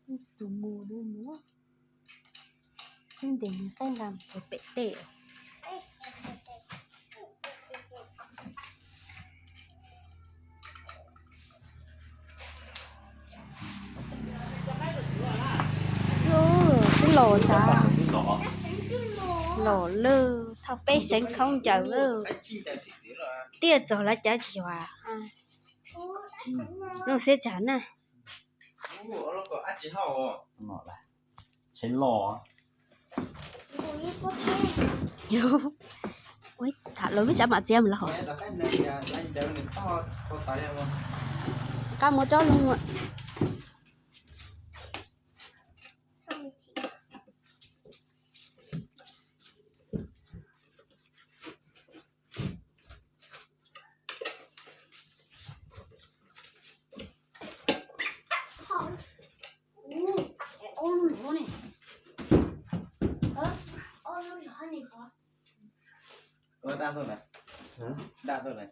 Tus mus, tus mus. Ntes nws qaib nqa mus pem tej. Twb los sav, los lawm, thauj peb seev khaub ncaws lawm. Tiaj txog lawv cav tsis yuav. Lub xiab tsam na. Tham los vib tsav mam txiav mus los hos. Qab muab tsob loo. Daj tuaj lawm. Daj tuaj lawm.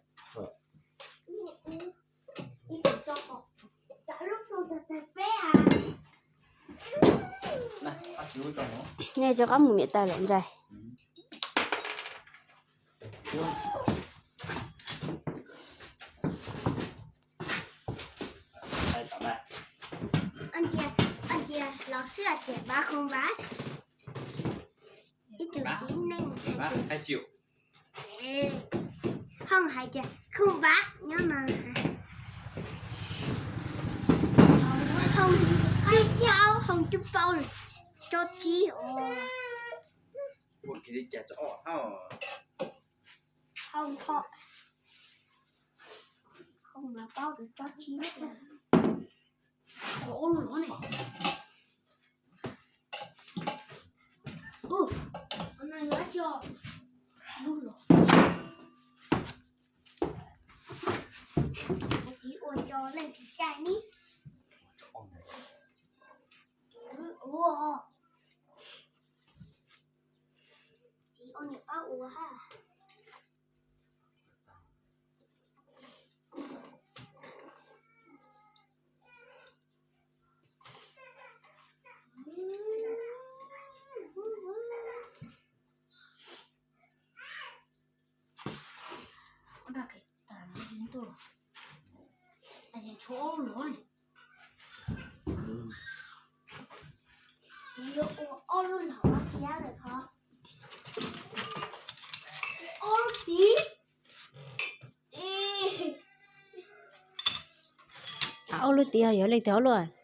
Nej tso qab mus niam tais lawm ntag. Ib tug txiv neej hais tias, hoo hais tias khu npav nyob no, hoo, hoo cub paub tsob tsib os. Hoo tho, hoo mas paub tsob tsib. Txiv ua cov leej twg cai ni. Txiv ua niam pab ua ha. Yuav ua ob lub los ob thiab lawm ho. Ob lub tid. Ob lub tid ho yuav leej twg ob lub?